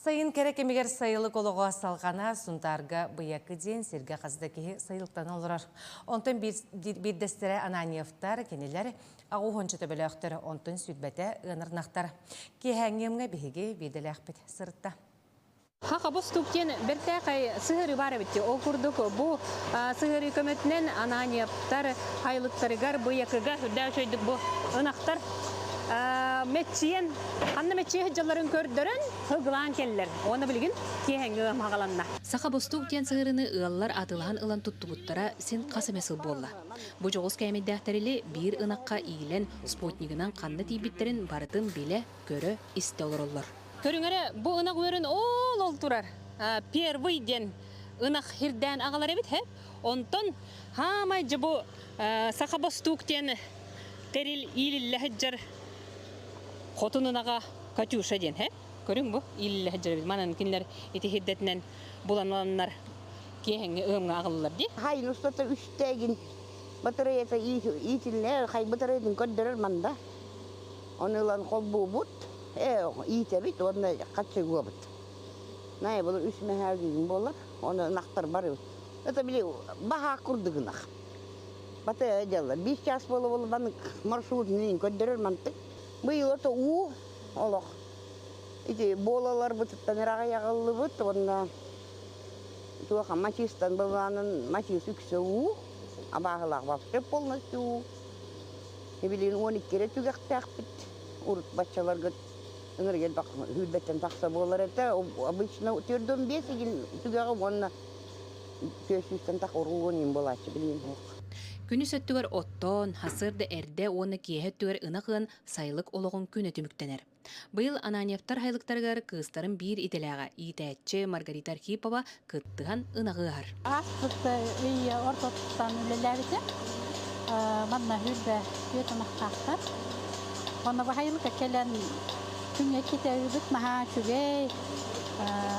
Сайын кэрэ кэмигэр сайылык олоҕо салҕана Сунтаарга Быйакы диэн сиргэ хас да киһи сайылыктана олорор. Онтон биирдэстэрэ Ананьевтар, кинилэр аҕуһунча төбөлөөхтөр, онтон сүүрбэтэ ыанарнахтар. Киэһээҥҥи ыамҥа биһиги биирдэлээхпит сырытта. Хахабус тук диэн бэртээхэй сыһыарыы баар эбит. Ол курдук бу сыһыарыы көмөтүнэн Ананьевтар хайылыктарыгар Быйакыга үрдээх үчүгэйдик бу ынахтар мэччийэн ханна мэччийэ сылдьалларын көрдөрөн ыгылаан кэллэр. Уонна билигин киэһэҥҥи ыам хаҕаланна. Саха бостуук диэн сыһыарыыны ыаллар атыылаһан ылан туттубуттара син хас эмэ сыл буолла. Бу дьоҕус кээмэйдээх тэрили биир ынахха иилэн спутнигынан ханна тиийбиттэрин барытын билэ, көрө, истэ олороллор. Көрүҥ эрэ, бу ынах үөрүн ол-ол турар. Первый диэн ынах хирдээн аҕалар эбит, һэ? Онтон хаамай дьэ бу саха бостуук диэн тэрил иилиллэ сылдьар хотун ынаҕа Катюша диэн, һэ? Көрүҥ бу иилиллэ сылдьар эбит. Манан кинилэр ити хирдэтинэн булан ыланнар киэһэҥҥи ыамҥа аҕаллылар дии. Хайын устата үстээгин батареята иитиллэр, хай батареятын көрдөрөр манда. Ону ылан холбуубут, иитэбит уонна хаччыгуобут. Наайа бұл үс мэһээгин буолар, оны ынахтар барыбыт. Это били баһаа курдук ынах. Бата дьаллар. Биир час буола буола банык маршрутун көрдөрөр мантык. Быйыл ото уу олох. Ити буолаларбытыттан ыраҕайаҕыллыбыт уонна туоха мачыыстан былаанын мачыыс үксэ уу, абааһылаах вообще полностью уу. Билигин 12 эрэ түгэхтээхпит. Урут баччаларга ыҥырык элбэх сүүрбэттэн тахса буолар этэ. Обычно 45 игин түгэҕи уонна 400-тэн тахса уругун иин буолааччы билигин суох. Күнүс өттүгэр оттоон, сарсыарда эрдэ уонна киэһэ өттүгэр ынах ыан сайылык олоҕун күнэ түмүктэнэр. Быйыл Ананьевтар сайылыктарыгар кыыстарын биир идэлээҕэ иитээччи Маргарита Архипова кыттыһан ынаҕы ыһар. Ааспыт ый ортотуттан үлэлээбитим. Манна үрдэ түөрт ынахтаахтар. Онно баһайылыка кэлэн күҥҥэ иккитэ ыыбыт наһаа үчүгэй.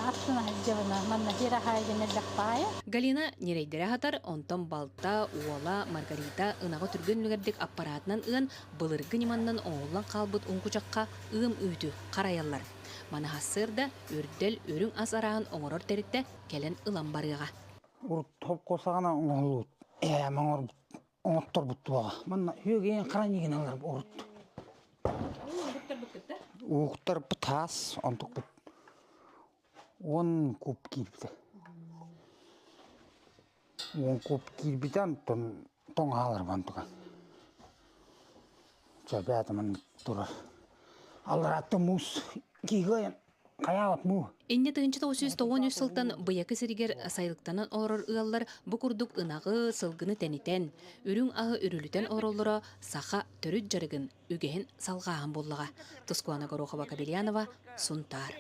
Астына сылдьабына. Манна сир аһайгын элбэх баайа. Галина ньирэйдэри аһатар, онтон балта, уола Маргарита ынаҕы түргэн үлүгэрдик аппараатынан ыан, былыргы ньыманнан оҥоһуллан хаалбыт уҥкучахха ыам үүтү харайаллар. Маны сарсыарда үрдэл үрүҥ ас арааһын оҥорор тэрилтэ кэлэн ылан барыаҕа. Урут хопкосаҕана оҥоһуллубут, эм оҥорбут, оҥотторбут туоҕа. Манна үөгейин хара ньигин алар урут. Ууктарбыт таас, онтукпут 10 куб киирбитэ. 10 куб киирбитэ, онтон тоҥ хаалар онтуган. Чэбээтэ маннык турар. Аллараатта муус киһи хайаабат муу. Инньэ 1993 сылтан Быйакы сиригэр сайылыктанан олорор ыаллар бу курдук ынаҕы, сылгыны тэнитэн, үрүҥ аһы үрүлүтэн олороллоро саха төрүт дьарыгын, үгэһин салҕааһын буоллаҕа. Тускуана Горохова-Кабельянова, Сунтаар.